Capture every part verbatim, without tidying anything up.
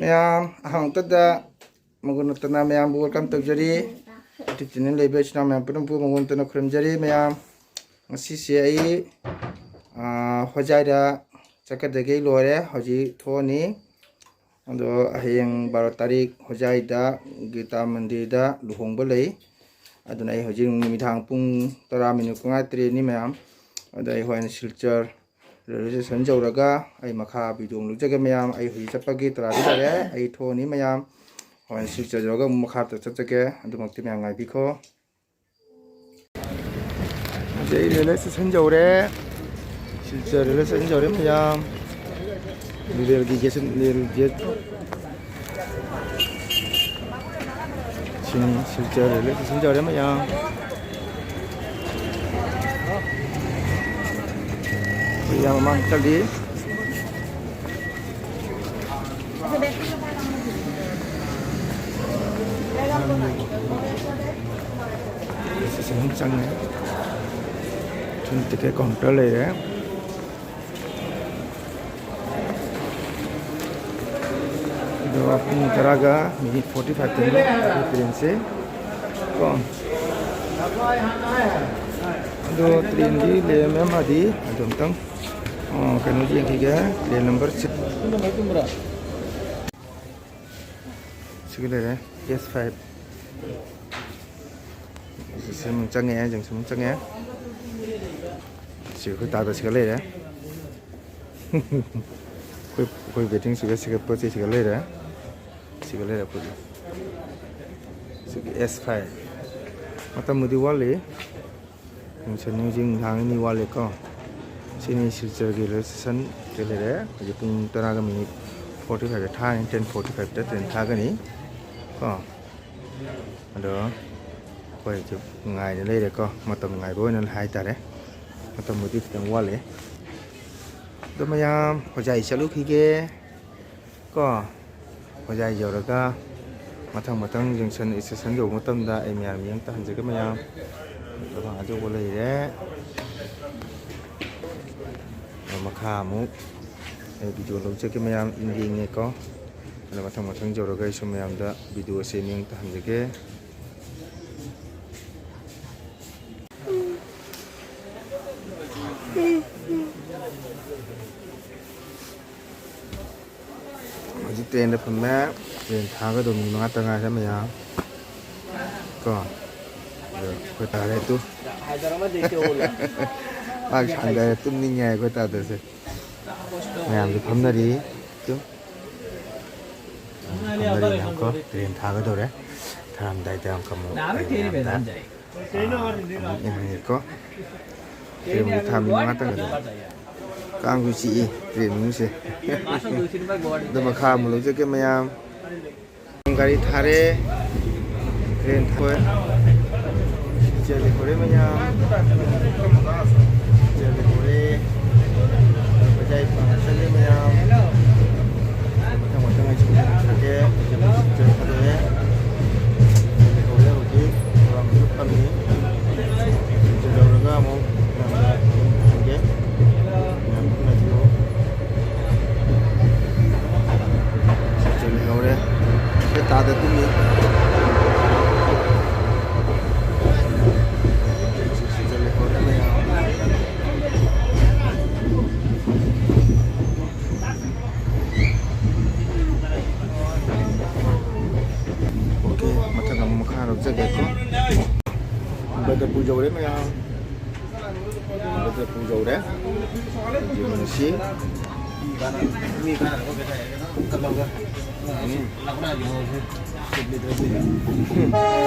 ꯃꯌꯥꯝ ꯑꯍꯥꯡꯕꯗ ꯃꯒꯨꯟ ꯅꯠꯇꯅ ꯃꯌꯥꯝꯕꯨ welcome ꯇꯧꯖꯔꯤ꯫ YouTube channel ꯂꯩꯕ ꯏꯆꯤꯟ ꯏꯅꯥꯎ ꯃꯌꯥꯝ ꯄꯨꯝꯅꯃꯛꯄꯨ ꯃꯒꯨꯟ ꯅꯠꯇꯅ ꯈꯨꯔꯨꯝꯖꯔꯤ꯫ ꯃꯌꯥꯝ, ꯉꯁꯤꯁꯦ ꯑꯩ, ꯑꯥ, ꯍꯣꯖꯥꯏꯗ ꯆꯠꯀꯗꯒꯩ ꯂꯣꯏꯔꯦ, ꯍꯧꯖꯤꯛ ꯊꯣꯛꯑꯅꯤ꯫ ꯑꯗꯣ ꯍꯌꯦꯡ ꯕꯥꯔꯣ ꯇꯥꯔꯤꯛ ꯍꯣꯖꯥꯏꯗ ꯒꯤꯇꯥ ꯃꯟꯗꯤꯔꯗ ꯂꯨꯍꯣꯡꯕ ꯂꯩ꯫ ꯑꯗꯨꯅ ꯑꯩ ꯍꯧꯖꯤꯛ ꯅꯨꯃꯤꯗꯥꯡ ꯄꯨꯡ ꯇꯔꯥ ꯃꯤꯅꯤꯠ ꯃꯉꯥ ꯇꯔꯦꯠꯅꯤ ꯃꯌꯥꯝ꯫ ꯑꯗꯣ ꯑꯩ ꯍꯣꯔꯦꯟ ꯁꯤꯜꯆꯔ railway station ꯌꯧꯔꯒ ꯑꯩ ꯃꯈꯥ video ꯂꯧꯖꯒꯦ ꯃꯌꯥꯝ꯫ ꯑꯩ ꯍꯧꯖꯤꯛ ꯆꯠꯄꯒꯤ ꯇꯔꯥꯗꯤ ꯇꯥꯔꯦ, ꯑꯩ ꯊꯣꯛꯑꯅꯤ ꯃꯌꯥꯝ꯫ ꯍꯣꯔꯦꯟ ꯁꯤꯜꯆꯔ ꯌꯧꯔꯒ ꯑꯃꯨꯛ ꯃꯈꯥ ꯆꯠꯆꯒꯦ, ꯑꯗꯨꯃꯛꯇꯤ ꯃꯌꯥꯝ ꯉꯥꯏꯕꯤꯈꯣ꯫ ꯍꯧꯖꯤꯛ ꯑꯩ railway station ꯌꯧꯔꯦ꯫ ꯁꯤꯜꯆꯔ railway station ꯌꯧꯔꯦ ꯃꯌꯥꯝ꯫ Rail gate, rail gate꯫ ꯁꯤꯅꯤ ꯁꯤꯜꯆꯔ railway station ꯌꯧꯔꯦ ꯃꯌꯥꯝ꯫ ꯑꯩꯈꯣꯏ ꯏꯌꯥꯝꯕ ꯃꯃꯥꯡ ꯆꯠꯂꯤ꯫ Station ꯑꯃꯨꯛ ꯆꯪꯉꯦ꯫ ꯁꯨꯝ ticket counter ꯂꯩꯔꯦ꯫ ꯑꯗꯣ ꯄꯨꯡ ꯇꯔꯥꯒ minute forty five ꯇꯅꯤ ꯑꯩꯈꯣꯏ trainꯁꯦ ꯀꯣ꯫ ꯑꯗꯣ trainꯗꯤ ꯂꯩꯔꯝꯃꯦ ꯃꯥꯗꯤ꯫ ꯑꯗꯣ ꯑꯝꯇꯪ, ꯑꯣ, ꯀꯩꯅꯣꯗꯤ ꯌꯦꯡꯈꯤꯒꯦ, train number six꯫ ꯁꯤꯒ ꯂꯩꯔꯦ, S five꯫ ꯁꯤ ꯑꯃꯨꯛ ꯆꯪꯉꯦ, junction ꯑꯃꯨꯛ ꯆꯪꯉꯦ꯫ ꯁꯤ ꯑꯩꯈꯣꯏ ꯇꯥꯗ ꯁꯤꯒ ꯂꯩꯔꯦ꯫ ꯑꯩꯈꯣꯏ, ꯑꯩꯈꯣꯏ waiting ꯁꯤꯒ, ꯁꯤꯒ ꯄꯣꯠ ꯆꯩ ꯁꯤꯒ ꯂꯩꯔꯦ꯫ ꯁꯤꯒ ꯂꯩꯔꯦ ꯑꯩꯈꯣꯏꯒꯤ꯫ ꯁꯤꯒꯤ S five꯫ ꯃꯇꯝꯕꯨꯗꯤ ꯋꯥꯠꯂꯤ꯫ Junction ꯍꯧꯖꯤꯛ ꯉꯥꯏꯍꯥꯛ ꯑꯅꯤ ꯋꯥꯠꯂꯤꯀꯣ꯫ ꯁꯤꯅꯤ ꯁꯤꯜꯆꯔꯒꯤ railway station ꯁꯤ ꯂꯩꯔꯦ꯫ ꯍꯧꯖꯤꯛ ꯄꯨꯡ ꯇꯔꯥꯒ minute forty five ꯊꯥꯔꯅꯤ, ten forty five train ꯊꯥꯒꯅꯤ ꯀꯣ꯫ ꯑꯗꯣ ꯑꯩꯈꯣꯏ ꯍꯧꯖꯤꯛ ꯉꯥꯏꯅ ꯂꯩꯔꯦꯀꯣ, ꯃꯇꯝ ꯉꯥꯏꯕ ꯑꯣꯏꯅ ꯍꯥꯏꯇꯥꯔꯦ꯫ ꯃꯇꯝꯕꯨꯗꯤ ꯈꯤꯇꯪ ꯋꯥꯠꯂꯤ꯫ ꯑꯗꯣ ꯃꯌꯥꯝ, ꯍꯣꯖꯥꯏ ꯆꯠꯂꯨꯈꯤꯒꯦ ꯀꯣ꯫ ꯍꯣꯖꯥꯏ ꯌꯧꯔꯒ ꯃꯊꯪ ꯃꯊꯪ junction station ꯌꯧꯕ ꯃꯇꯝꯗ ꯑꯩ ꯃꯌꯥꯝ ꯌꯦꯡ ꯇꯥꯍꯟꯖꯒꯦ ꯃꯌꯥꯝ꯫ ꯂꯝꯃꯥꯡ ꯑꯆꯧꯕ ꯂꯩꯔꯦ꯫ ꯑꯗꯣ ꯃꯈꯥ ꯑꯃꯨꯛ ꯑꯩ video ꯂꯧꯖꯒꯦ ꯃꯌꯥꯝ, ꯏꯪꯗꯤ ꯏꯪꯉꯦꯀꯣ꯫ ꯑꯗꯨꯅ ꯃꯊꯪ ꯃꯊꯪ ꯌꯧꯔꯒ ꯑꯩꯁꯨ ꯃꯌꯥꯝꯗ ꯚꯤꯗꯤꯑꯣ ꯑꯁꯤ ꯃꯤꯠꯌꯦꯡ ꯇꯥꯍꯟꯖꯒꯦ꯫ ꯍꯧꯖꯤꯛ ꯇ꯭ꯔꯦꯟꯗ ꯐꯝꯃꯦ꯫ ꯇ꯭ꯔꯦꯟ ꯊꯥꯒꯗꯧ ꯃꯤꯅꯤꯠ ꯃꯉꯥ ꯇ ꯉꯥꯏꯔꯦ ꯃꯌꯥꯝ꯫ ꯀꯣ꯫ ꯑꯗꯣ ꯑꯩꯈꯣꯏ ꯇꯥꯔꯦ ꯇꯨ꯫ ꯃꯥ ꯁꯥꯟꯅꯔꯦ, ꯇꯨꯝꯅꯤꯡꯉꯦ ꯍꯥꯏ ꯑꯩꯈꯣꯏ ꯇꯥꯗꯁꯦ꯫ ꯃꯌꯥꯝꯁꯨ ꯐꯝꯅꯔꯤ꯫ ꯇꯨ꯫ ꯐꯝꯅꯔꯤ ꯃꯌꯥꯝ ꯀꯣ꯫ ꯇ꯭ꯔꯦꯟ ꯊꯥꯒꯗꯧꯔꯦ꯫ ꯊꯥꯔꯝꯗꯥꯏꯗ ꯑꯃꯨꯛ ꯑꯩ ꯃꯌꯥꯝꯗ ꯑꯃꯨꯛ ꯌꯦꯡꯍꯟꯒꯦꯀꯣ꯫ ꯇ꯭ꯔꯦꯟꯕꯨꯗꯤ ꯊꯥ ꯃꯤꯅꯤꯠ ꯃꯉꯥꯇꯪ ꯑꯗꯨꯝ꯫ ꯀꯥꯡꯁꯨ ꯆꯤꯛꯏ ꯇ꯭ꯔꯦꯟ ꯃꯅꯨꯡꯁꯦ꯫ ꯑꯗꯣ ꯃꯈꯥ ꯑꯃꯨꯛ ꯂꯧꯖꯒꯦ ꯃꯌꯥꯝ꯫ ꯒꯥꯔꯤ ꯊꯥꯔꯦ꯫ ꯇ꯭ꯔꯦꯟ ꯊꯣꯛꯑꯦ꯫ ꯆꯦꯜꯂꯤ ꯍꯣꯔꯦ ꯃꯌꯥꯝ꯫ ꯆꯦꯜꯂꯤ ꯍꯣꯔꯦ꯫ ꯕꯖꯥꯏ ꯄꯥꯡ ꯆꯠꯂꯦ ꯃꯌꯥꯝ꯫ ꯃꯊꯪ ꯃꯊꯪ ꯑꯩꯁꯨ ꯆꯠꯂꯦ꯫ ꯆꯦꯜꯂꯤ ꯍꯣꯔꯦ ꯍꯧꯖꯤꯛ꯫ ꯄ꯭ꯔꯣꯒ꯭ꯔꯥꯝꯁꯨ ꯐꯪꯉꯤ꯫ ꯆꯦꯜꯂꯧꯔꯒ ꯑꯃꯨꯛ ꯃꯌꯥꯝꯗ ꯑꯗꯨꯝ ꯍꯟꯒꯦ꯫ ꯃꯌꯥꯝ ꯉꯥꯏꯕꯤꯌꯨ꯫ ꯁꯤꯗ ꯂꯩꯍꯧꯔꯦ꯫ ꯁꯤꯗ ꯇꯥꯗ ꯇꯨꯝꯃꯤ꯫ ꯁꯤꯗ ꯂꯩꯍꯧꯔꯦ ꯃꯌꯥꯝ꯫ ꯑꯣꯀꯦ, ꯃꯊꯪ ꯑꯃꯨꯛ ꯃꯈꯥ ꯂꯧꯖꯒꯦꯀꯣ꯫ ꯕꯗꯔꯄꯨꯔ ꯌꯧꯔꯦ ꯃꯌꯥꯝ꯫ ꯕꯗꯔꯄꯨꯔ ꯌꯧꯔꯦ꯫ ꯌꯦꯡꯉꯁꯤ꯫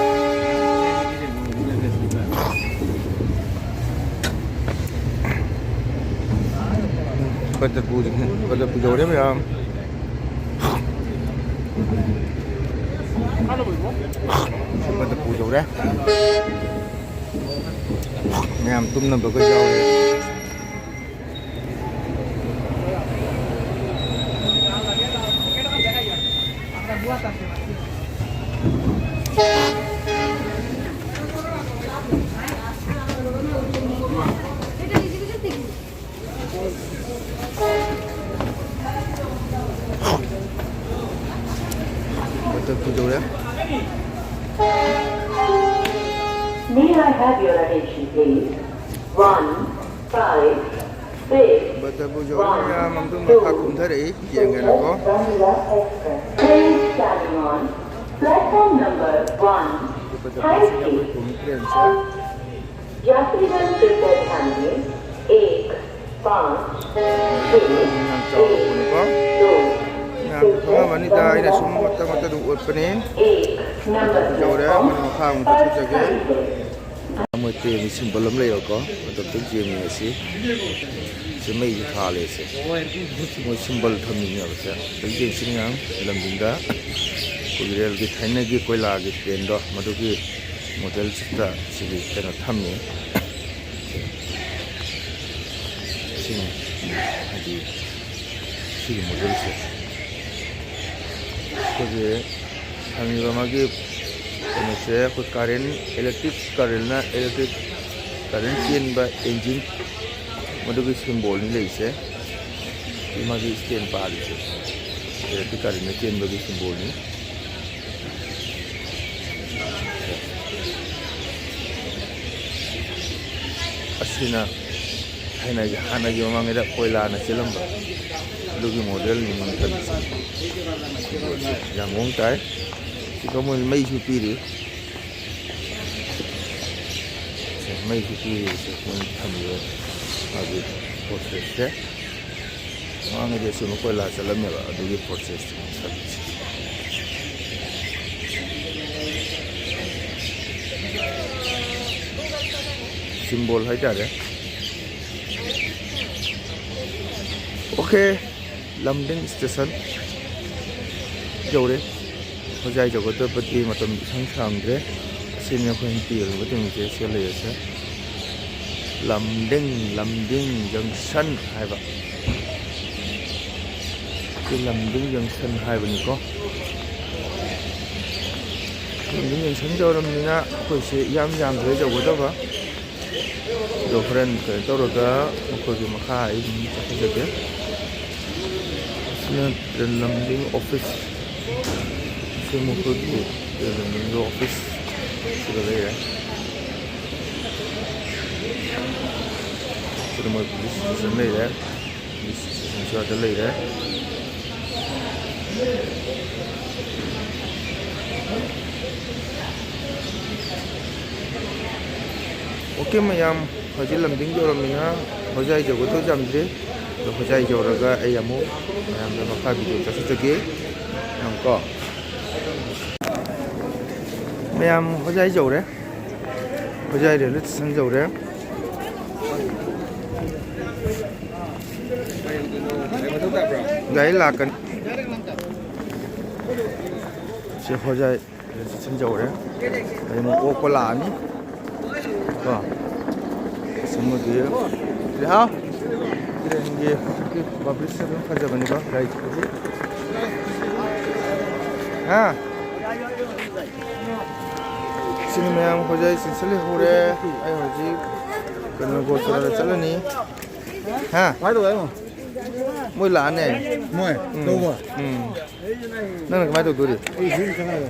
ꯕꯗꯔꯄꯨꯔ, ꯕꯗꯔꯄꯨꯔ ꯌꯧꯔꯦ ꯃꯌꯥꯝ꯫ ꯕꯗꯔꯄꯨꯔ ꯌꯧꯔꯦ꯫ ꯃꯌꯥꯝ ꯇꯨꯝꯅꯕꯒ ꯌꯥꯎꯔꯦ꯫ Your attention, please. One five six. ꯕꯇꯕꯨ ꯌꯧꯔꯦ ꯃꯌꯥꯝ, ꯑꯗꯨꯝ ꯃꯈꯥ ꯀꯨꯝꯊꯔꯛꯏ, ꯌꯦꯡꯒꯦꯅꯀꯣ꯫ Gandhila Express. Train starting on platform number one. ꯑꯗꯨ ꯕꯇꯕꯨꯁꯤꯅ ꯑꯩꯈꯣꯏ ꯇꯣꯡꯉꯤ ꯇ꯭ꯔꯦꯟꯁꯦ꯫ यात्रीगण कृपया ध्यान दें, एक पाँच छः ꯌꯥꯝ ꯆꯥꯎꯕ ꯄꯣꯠꯅꯤꯀꯣ꯫ ꯃꯌꯥꯝꯁꯨ ꯈꯪꯉꯝꯃꯅꯤꯗ, ꯑꯩꯅ ꯁꯨꯝ ꯃꯇꯠ ꯃꯇꯠ ꯑꯗꯨꯝ ꯎꯠꯄꯅꯦ꯫ ꯌꯧꯔꯦ, ꯑꯩꯈꯣꯏꯅ ꯃꯈꯥ ꯑꯃꯨꯛ ꯆꯠꯆꯒꯦ꯫ ꯃꯣꯏ ꯇ꯭ꯔꯦꯟꯒꯤ ꯁꯤꯝꯕꯜ ꯑꯃ ꯂꯩꯕꯀꯣ, ꯃꯇꯝ ꯈꯤꯇꯪ ꯌꯦꯡꯃꯤꯟꯅꯁꯤ꯫ ꯁꯤ ꯃꯩꯁꯨ ꯊꯥꯜꯂꯦ ꯁꯦ꯫ ꯃꯣꯏ ꯁꯤꯝꯕꯜ ꯊꯝꯃꯤꯅꯦꯕ ꯁꯦ꯫ ꯑꯗꯩ ꯌꯦꯡꯁꯤ ꯃꯌꯥꯝ ꯂꯝꯗꯤꯡꯗ ꯑꯩꯈꯣꯏꯒꯤ ꯔꯦꯜꯒꯤ ꯊꯥꯏꯅꯒꯤ ꯀꯣꯏꯂꯥꯒꯤ ꯇ꯭ꯔꯦꯟꯗꯣ, ꯃꯗꯨꯒꯤ ꯃꯣꯗꯦꯜꯁꯤꯗ ꯁꯤꯒꯤ ꯀꯩꯅꯣ ꯊꯝꯃꯤ꯫ ꯁꯤꯅꯤ, ꯍꯥꯏꯗꯤ ꯁꯤꯒꯤ ꯃꯣꯗꯦꯜꯁꯦ꯫ ꯑꯩꯈꯣꯏꯒꯤ ꯊꯝꯃꯤꯕ ꯃꯥꯒꯤ ꯀꯩꯅꯣꯁꯦ, ꯑꯩꯈꯣꯏ ꯀꯔꯦꯟ, ꯏꯂꯦꯛꯇ꯭ꯔꯤꯛ ꯀꯔꯦꯟꯅ, ꯏꯂꯦꯛꯇ꯭ꯔꯤꯛ ꯀꯔꯦꯟ ꯆꯦꯟꯕ ꯏꯟꯖꯤꯟ, ꯃꯗꯨꯒꯤ ꯁꯤꯝꯕꯣꯜꯅꯤ ꯂꯩꯔꯤꯁꯦ꯫ ꯁꯤ ꯃꯥꯒꯤ ꯏꯁꯇꯦꯟ ꯄꯥꯜꯂꯤꯁꯦ, ꯏꯂꯦꯛꯇ꯭ꯔꯤꯛ ꯀꯔꯦꯟꯅ ꯆꯦꯟꯕꯒꯤ ꯁꯤꯝꯕꯣꯜꯅꯤ꯫ ꯑꯁꯤꯅ ꯊꯥꯏꯅꯒꯤ, ꯍꯥꯟꯅꯒꯤ ꯃꯃꯥꯡꯉꯩꯗ ꯀꯣꯏꯂꯥꯅ ꯆꯦꯜꯂꯝꯕ, ꯑꯗꯨꯒꯤ ꯃꯣꯗꯦꯜꯅꯤ ꯃꯣꯏꯅ ꯊꯝꯃꯤꯁꯦ꯫ ꯁꯤꯝꯕꯣꯜꯁꯦ ꯌꯥꯝ ꯃꯑꯣꯡ ꯇꯥꯏ꯫ ꯁꯤꯗ ꯃꯣꯏ ꯃꯩꯁꯨ ꯄꯤꯔꯤ꯫ ꯁꯦ, ꯃꯩꯁꯨ ꯄꯤꯔꯤꯕꯁꯦ ꯃꯣꯏꯅ ꯊꯝꯃꯤꯕ ꯃꯥꯒꯤ ꯄ꯭ꯔꯣꯁꯦꯁꯁꯦ꯫ ꯃꯃꯥꯡꯉꯩꯗꯁꯨ ꯃꯈꯣꯏ ꯂꯥꯛ ꯆꯠꯂꯝꯃꯦꯕ, ꯑꯗꯨꯒꯤ ꯄ꯭ꯔꯣꯁꯦꯁꯁꯦ ꯃꯣꯏ ꯊꯝꯃꯤꯁꯦ꯫ ꯁꯤꯝꯕꯣꯜ ꯍꯥꯏꯇꯥꯔꯦ꯫ ꯑꯣꯀꯦ꯫ ꯂꯝꯗꯤꯡ ꯁ꯭ꯇꯦꯁꯟ ꯌꯧꯔꯦ꯫ ꯍꯣꯖꯥꯏ ꯌꯧꯒꯗꯕꯗꯤ ꯃꯇꯝ ꯏꯁꯪ ꯁꯪꯗ꯭ꯔꯦ꯫ ꯑꯁꯤꯅꯤ ꯑꯩꯈꯣꯏꯅ ꯄꯤꯔꯤꯕ ꯇꯤꯝꯁꯦ ꯁꯤꯗ ꯂꯩꯔꯤꯁꯦ꯫ ꯂꯝꯗꯤꯡ, ꯂꯝꯗꯤꯡ ꯖꯪꯁꯟ ꯍꯥꯏꯕ꯫ ꯁꯤ ꯂꯝꯗꯤꯡ ꯖꯪꯁꯟ ꯍꯥꯏꯕꯅꯤꯀꯣ꯫ ꯂꯝꯗꯤꯡ ꯖꯪꯁꯟ ꯌꯧꯔꯕꯅꯤꯅ ꯑꯩꯈꯣꯏꯁꯦ ꯏꯌꯥꯝ ꯌꯥꯝꯗ꯭ꯔꯦ ꯌꯧꯒꯗꯕ꯫ ꯑꯗꯣ ꯍꯣꯔꯦꯟ ꯀꯩꯅꯣ ꯇꯧꯔꯒ ꯃꯈꯣꯏꯒꯤ ꯃꯈꯥ ꯑꯩ ꯑꯗꯨꯝ ꯆꯠꯊꯖꯒꯦ꯫ ꯑꯁꯤꯅ ꯇ꯭ꯔꯦꯟ ꯂꯝꯗꯤꯡ ꯑꯣꯐꯤꯁ꯫ ꯁꯤ ꯃꯈꯣꯏꯒꯤ ꯇ꯭ꯔꯦꯟ ꯂꯝꯗꯤꯡ ꯑꯣꯐꯤꯁ ꯁꯤꯗ ꯂꯩꯔꯦ꯫ ꯑꯗꯨ ꯃꯣꯏ ꯄꯨꯂꯤꯁ ꯁ꯭ꯇꯦꯁꯟ ꯂꯩꯔꯦ꯫ ꯄꯨꯂꯤꯁ ꯁ꯭ꯇꯦꯁꯟꯁꯨ ꯑꯗ ꯂꯩꯔꯦ꯫ ꯑꯣꯀꯦ ꯃꯌꯥꯝ, ꯍꯧꯖꯤꯛ ꯂꯝꯗꯤꯡ ꯌꯧꯔꯝꯃꯤꯅ ꯍꯣꯖꯥꯏ ꯌꯧꯒꯗꯧ ꯌꯥꯝꯗ꯭ꯔꯤ꯫ ꯑꯗꯣ ꯍꯣꯖꯥꯏ ꯌꯧꯔꯒ ꯑꯩ ꯑꯃꯨꯛ ꯃꯌꯥꯝꯗ ꯃꯈꯥ ꯚꯤꯗꯤꯑꯣ ꯆꯠꯊꯖꯒꯦ꯫ ꯌꯥꯝ ꯀꯣ꯫ ꯃꯌꯥꯝ ꯍꯣꯖꯥꯏ ꯌꯧꯔꯦ꯫ ꯍꯣꯖꯥꯏ ꯔꯦꯜꯋꯦ ꯁ꯭ꯇꯦꯁꯟ ꯌꯧꯔꯦ꯫ ꯒꯥꯔꯤ ꯂꯥꯛꯀꯅꯤ꯫ ꯁꯤ ꯍꯣꯖꯥꯏ ꯔꯦꯜꯋꯦ ꯁ꯭ꯇꯦꯁꯟ ꯌꯧꯔꯦ꯫ ꯑꯩ ꯑꯃꯨꯛ ꯑꯣꯛꯄ ꯂꯥꯛꯑꯅꯤ꯫ ꯀꯣ꯫ ꯑꯁ, ꯑꯃꯗꯤ ꯔꯦꯍꯥꯎ꯫ ꯇ꯭ꯔꯦꯟꯒꯤ ꯄꯕ꯭ꯂꯤꯛꯁꯦ ꯑꯗꯨꯝ ꯐꯖꯕꯅꯤꯀꯣ, ꯒꯥꯔꯤ ꯆꯠꯄꯁꯦ꯫ ꯍꯥ? ꯁꯤꯅꯤ ꯃꯌꯥꯝ, ꯍꯧꯖꯤꯛ ꯑꯩ ꯆꯤꯟꯁꯤꯜꯂꯤ ꯍꯧꯔꯦ꯫ ꯑꯩ ꯍꯧꯖꯤꯛ ꯀꯩꯅꯣ, ꯒꯣꯆꯔꯗ ꯆꯠꯂꯅꯤ꯫ ꯍꯥ? ꯀꯃꯥꯏ ꯇꯧꯋꯦ ꯍꯥꯏꯅꯣ? ꯃꯣꯏ ꯂꯥꯛꯑꯅꯦ꯫ ꯃꯣꯏ ꯎꯝ꯫ ꯂꯧꯕ? ꯎꯝ꯫ ꯅꯪꯅ ꯀꯃꯥꯏ ꯇꯧꯗꯣꯔꯤ? ꯑꯩ ꯁꯤ ꯆꯪꯉꯛꯑꯒ꯫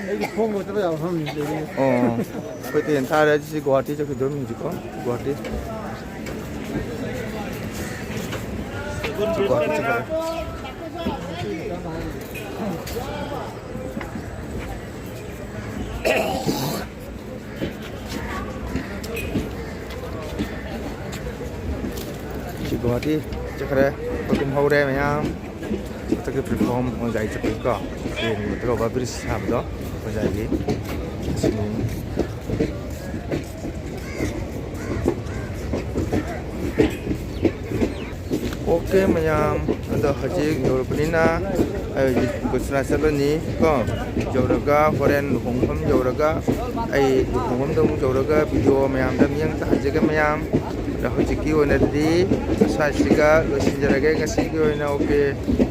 ꯑꯩꯗꯤ ꯈꯣꯡꯅ ꯆꯠꯄ ꯌꯥꯕ ꯃꯐꯝꯅꯤ ꯂꯩꯔꯤꯁꯦ꯫ ꯑꯣ꯫ ꯑꯩꯈꯣꯏ ꯇ꯭ꯔꯦꯟ ꯊꯥꯔꯦ꯫ ꯁꯤ ꯒꯨꯍꯥꯇꯤ ꯆꯠꯈꯤꯗꯣꯏꯅꯤ ꯍꯧꯖꯤꯛꯀꯣ꯫ ꯒꯨꯍꯥꯇꯤ꯫ ꯁꯤ ꯒꯨꯍꯥꯇꯤ ꯆꯠꯈ꯭ꯔꯦ꯫ ꯁꯤ ꯒꯨꯍꯥꯇꯤ ꯆꯠꯈ꯭ꯔꯦ꯫ ꯑꯩꯈꯣꯏ ꯀꯨꯝꯍꯧꯔꯦ ꯃꯌꯥꯝ꯫ ꯃꯊꯛꯀꯤ platform ꯑꯣꯖꯥꯒꯤ ꯆꯠꯄꯒꯤꯀꯣ, ꯇ꯭ꯔꯦꯟꯒꯤ ꯃꯊꯛ over bridge ꯁꯥꯕꯗꯣ ꯑꯣꯖꯥꯒꯤ꯫ ꯑꯣꯀꯦ ꯃꯌꯥꯝ, ꯑꯗꯣ ꯍꯧꯖꯤꯛ ꯌꯧꯔꯕꯅꯤꯅ ꯑꯩ ꯍꯧꯖꯤꯛ ꯒꯨꯖꯔꯥꯠ ꯆꯠꯂꯅꯤ ꯀꯣ꯫ ꯌꯧꯔꯒ ꯍꯣꯔꯦꯟ ꯂꯨꯍꯣꯡꯐꯝ ꯌꯧꯔꯒ, ꯑꯩ ꯂꯨꯍꯣꯡꯐꯝꯗ ꯑꯃꯨꯛ ꯌꯧꯔꯒ ꯚꯤꯗꯤꯑꯣ ꯃꯌꯥꯝꯗ ꯃꯤꯠꯌꯦꯡ ꯇꯥꯍꯟꯖꯒꯦ ꯃꯌꯥꯝ꯫ ꯑꯗꯣ ꯍꯧꯖꯤꯛꯀꯤ ꯑꯣꯏꯅꯗꯤ ꯁ꯭ꯋꯥꯏꯁꯤꯒ ꯂꯣꯏꯁꯤꯟꯖꯔꯒꯦ ꯉꯁꯤꯒꯤ ꯑꯣꯏꯅ꯫ ꯑꯣꯀꯦ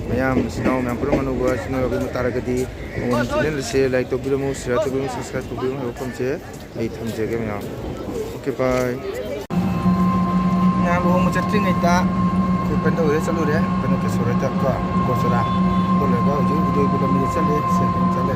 ꯃꯌꯥꯝ, ꯏꯆꯤꯟ ꯏꯅꯥꯎ ꯃꯌꯥꯝ ꯄꯨꯝꯅꯃꯛ ꯑꯅꯧꯕ ꯏꯆꯤꯟ ꯏꯅꯥꯎ ꯌꯥꯎꯕꯤꯕ ꯇꯥꯔꯒꯗꯤ ꯑꯩꯉꯣꯟꯗ channel ꯑꯁꯦ like ꯇꯧꯕꯤꯔꯝꯃꯨ, share ꯇꯧꯕꯤꯔꯝꯃꯨ, subscribe ꯇꯧꯕꯤꯔꯝꯃꯨ ꯍꯥꯏꯕ ꯋꯥꯐꯝꯁꯦ ꯑꯩ ꯊꯝꯖꯒꯦ ꯃꯌꯥꯝ꯫ Okay, bye꯫ ꯃꯌꯥꯝ ꯂꯨꯍꯣꯡꯕ ꯆꯠꯇ꯭ꯔꯤꯉꯩꯗ ꯑꯩꯈꯣꯏ ꯀꯩꯅꯣ ꯇꯧꯔꯦ, ꯆꯠꯂꯨꯔꯦ, ꯀꯩꯅꯣ, ꯀꯦꯁꯣꯔ ꯍꯣꯏꯗ ꯀꯣ, ꯒꯣꯆꯔꯥ꯫ ꯑꯗꯨ ꯂꯣꯏꯔꯒ ꯍꯧꯖꯤꯛ ꯎꯗꯣꯏꯄꯨꯔ ꯂꯝꯕꯤꯗ ꯆꯠꯂꯦ, ꯁꯦ, ꯆꯠꯂꯦ꯫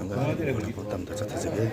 ꯑꯃꯨꯛꯇꯪꯒ ꯃꯇꯝꯗ ꯆꯠꯊꯖꯒꯦ꯫